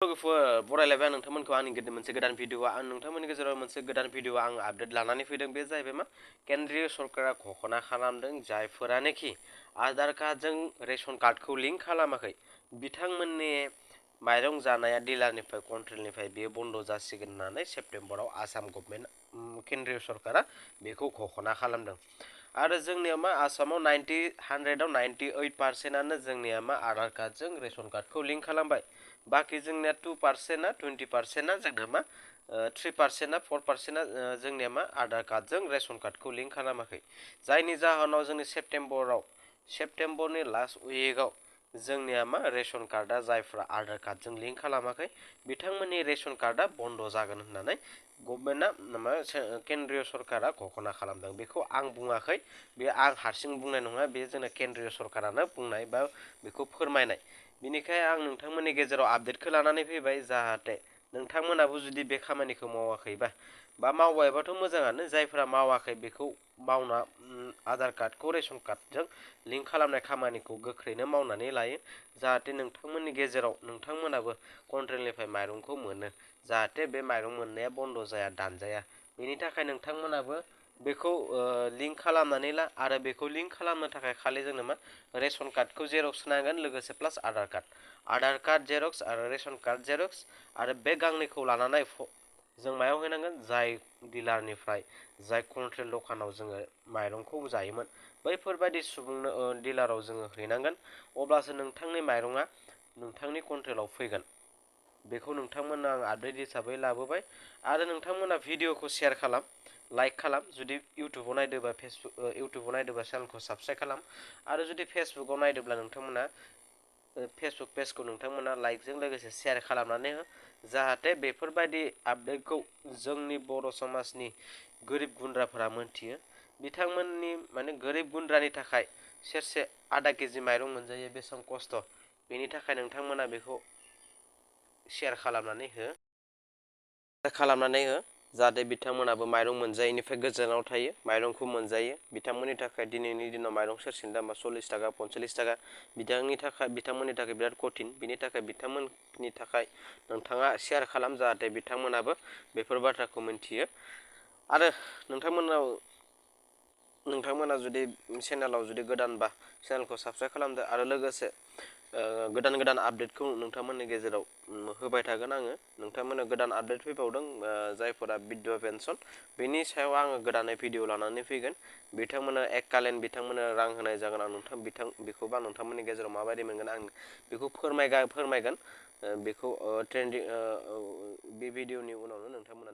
बरायलायबाय आं नोंथांमोनखौ आंनि मोनसे गोदान भिडिअ आं नोंथांमोननि गेजेराव मोनसे गोदान भिडिअ आं आपडेट लानानै फैदों बे जाहैबाय मा केन्द्रीय सरकारा घोषणा खालामदों जायफोरानोखि आधार कार्डजों रेशन कार्डखौ लिंक खालामाखै बिथांमोननि माइरं जानाया डिलारनिफ्राय कन्ट्रलनिफ्राय बेयो बन्द जासिगोन होननानै सेप्तेम्बराव आसाम गभर्नमेन्ट केन्द्रीय सरकारा बेखौ घोषणा खालामदों आरो जोंनिया मा आसामाव 100आव 98% जोंनिया मा आधार कार्डजों रेशन कार्डखौ लिंक खालामबाय बाकी जोंनिया 2%, 20% जोंना मा 3%, 4% जोंनिया मा आधार कार्डजों रेशन कार्डखौ लिंक खालामाखै जायनि जाहोनाव जोंनि सेप्तेम्बरनि लास्ट उइकआव जोंनिया मा रेशन कार्डआ जायफ्रा आधार कार्डजों लिंक खालामाखै बिथांमोननि रेशन कार्डआ बन्द जागोन होननानै गभर्नमेन्टआ केन्द्रीय सरकारा घोषणा खालामदों बेखौ आं बुङाखै बे आं हारसिं बुंनाय नङा बे जोंना केन्द्रीय सरकारानो बुंनाय बा बेखौ फोरमायनाय बिनिखायनो आं नोंथांमोननि गेजेराव आपडेटखौ लानानै फैबाय जाहाथे नोंथांमोनाबो जुदि बे खामानिखौ मावाखैबा बा मावबायबाथ' मोजाङानो जायफोरा मावाखै बेखौ मावना आधार कार्डखौ रेशन कार्डजों लिंक खालामनाय खामानिखौ गोख्रैनो मावनानै लायो जाहाथे नोंथांमोननि गेजेराव नोंथांमोनाबो कन्ट्रलनिफ्राय माइरंखौ मोनो जाहाथे बे माइरं मोननाया बन्द जाया दानजाया बेनि थाखाय नोंथांमोनाबो बेखौ लिंक खालामनानै ला आरो बेखौ लिंक खालामनो थाखाय खालि जोंनो मा रेशन कार्डखौ जेरक्स नांगोन लोगोसे प्लास आधार कार्ड जेरक्स आरो रेशन कार्ड जेरक्स आरो बे गांनैखौ लानानै जों मायाव हैनांगोन जाय डिलारनिफ्राय जाय कन्ट्रेल दखानाव जोङो माइरंखौ जायोमोन बैफोरबायदि सुबुंनो डिलाराव जोङो हैनांगोन अब्लासो नोंथांनि माइरङा नोंथांनि कन्ट्रेलाव फैगोन बेखौ नोंथांमोननो आं आपडेट हिसाबै लाबोबाय आरो नोंथांमोना भिडिअखौ शेयार खालाम लाइक खालाम जुदि इउटुबाव नायदोंबा इउटुबाव नायदोंबा चेनेलखौ साबस्क्राइब खालाम आरो जुदि फेसबुकाव नायदोंब्ला नोंथांमोना फेसबुक पेजखौ नोंथांमोना लाइकजों लोगोसे शेयार खालामनानै हो जाहाथे बेफोरबायदि आपडेटखौ जोंनि बर' समाजनि गोरिब गुन्द्राफोरा मोनथियो बिथांमोननि माने गोरिब गुन्द्रानि थाखाय सेरसे आधा केजि माइरं मोनजायो बेसेबां खस्थ' बेनि थाखाय नोंथांमोना बेखौ शेयार खालामनानै हो जाहाथे बिथांमोनाबो माइरं मोनजायैनिफ्राय गोजानाव थायो माइरंखौ मोनजायो बिथांमोननि थाखाय दिनैनि दिनाव माइरं सेरसेनि दामा 40 थाखा 45 थाखा बिथांमोननि थाखाय बिराद कठिन बिनि थाखाय बिथांमोननि थाखाय नोंथाङा शेयार खालाम जाहाथे बिथांमोनाबो बेफोर बाथ्राखौ मिन्थियो आरो नोंथांमोना जुदि चेनेलाव जुदि गोदानबा चेनेलखौ साबस्क्राइब खालामदो आरो लोगोसे गोदान आपडेटखौ नोंथांमोननि गेजेराव होबाय थागोन आङो नोंथांमोननो गोदान आपडेट फैबावदों जायफोरा बिधवा पेन्सन बेनि सायाव आङो गोदानै भिडिअ लानानै फैगोन बिथांमोना एककालीन बिथांमोननो रां होनाय जागोन आं बेखौबा नोंथांमोननि गेजेराव माबायदि मोनगोन आं बेखौ फोरमायगोन बेखौ ट्रेन्डिं बे भिडिअनि उनावनो नोंथांमोना